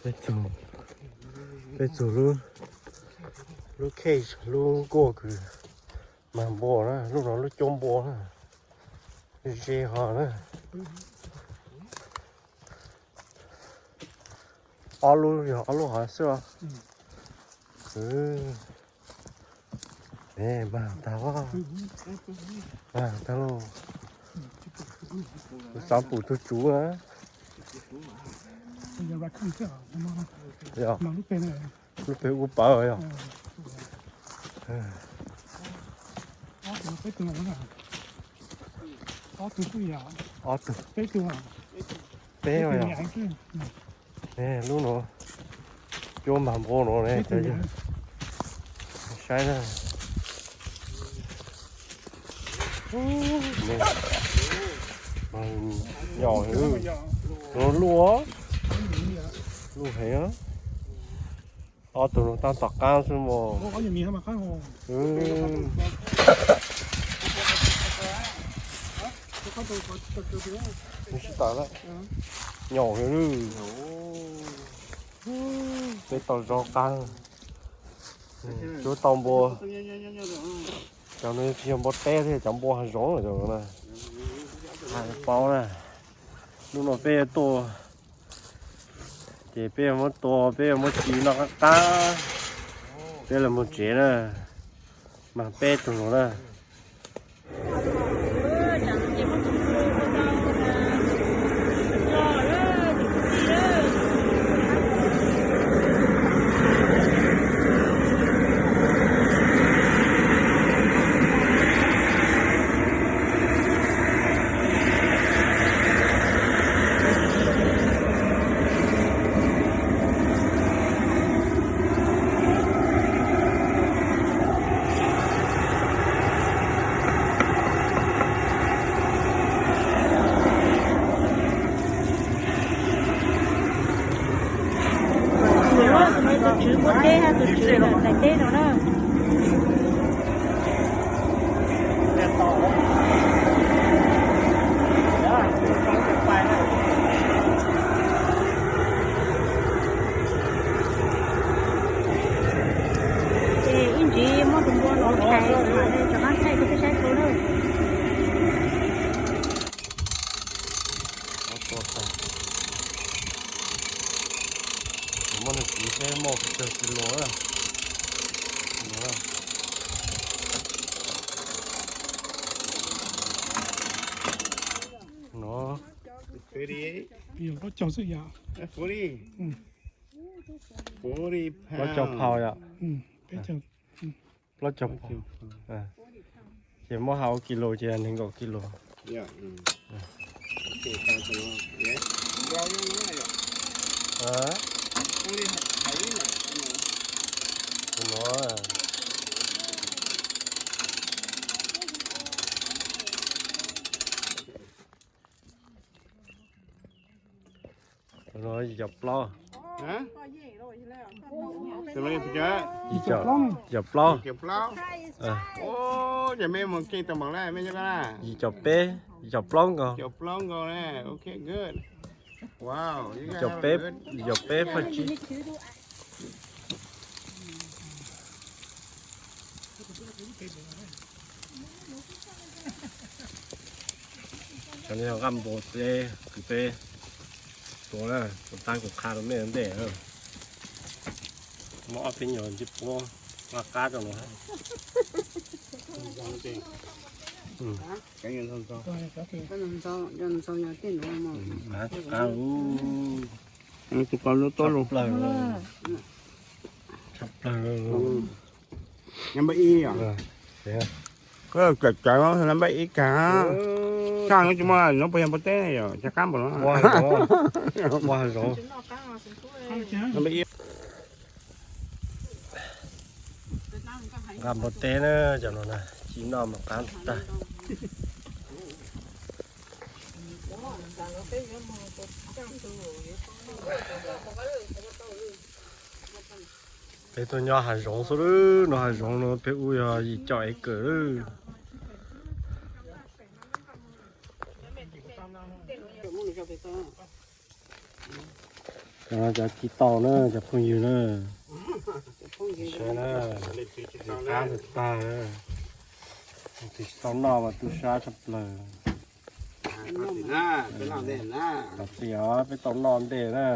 Peb txug, peb txug lub, lub cage, lub nkuaj kws mag npua na, lub no lub cuab npua na, ze hov na. Ob lub, yog ob lub hov xwb os. Mag tag, mag tag lauj. Kuv xav pum tug tsuv na. Yog, lub peg ub pawv yog. Ob tug, peb yog. Lub no cuab mag npua no ne, saib na. Nyom, no luj, luj heev. Ob tug no tab tom qab xwb mog. Sib tawm lawm. Nyom heev. Peb tau zoo qab. Cuab tau npua. Cov no tsis yog npua teb thiab, cov npua hav zoov na. Paub na, lub no peb yuav tua, ces peb yuav muab tua, peb yuav muab ci noj qab qab, peb los mus tsev na. Mas peb tug no na. Tus tswv npua teb hab tus tswv tais teb no na. Ces ib ntsis muab tus npua los thais, rov qab thaij rau peb saib dua na. Muab nws kiv seb muaj pes tsawg kis lus na. No, plaub caug xwb yom. Plaub caug pound yom. Plaub caug pound. Ces muab hauv kis lus ces nees nkaum kis lus. Tus no yim caum plaub. Yim caum plaub. Yim caum peb, yim caum plaub nkaus. Yim caum peb, yim caum peb phaj tsib. Cov no yog nqaj npua teb kws peb tua na, tab kuv qha rau mej ntej. Muab ob peb nyuag ntsej puab nqa qab rau no. Qab tus ko lub tuab lug. Tshaj plaws. Koj cawm cawv no npaj ib kag. Saj no tsis muaj no puas yog npua teb yom, cov qab npaum no. Ua hav zoov. Npaj ib. Nqa npua teb na, cov no na, ci noj mas qab tag. Peb tuaj nyob hav zoov xwb lawm, no hav zoov no peb ua yog yim caum acre lawm. Cov no cov ci tau na cov phooj ywg na. Saib na, qab tag tag. Tus tsis tau noj mas tu sab tshaj plaws. Tam sim os peb tau noj ntej na.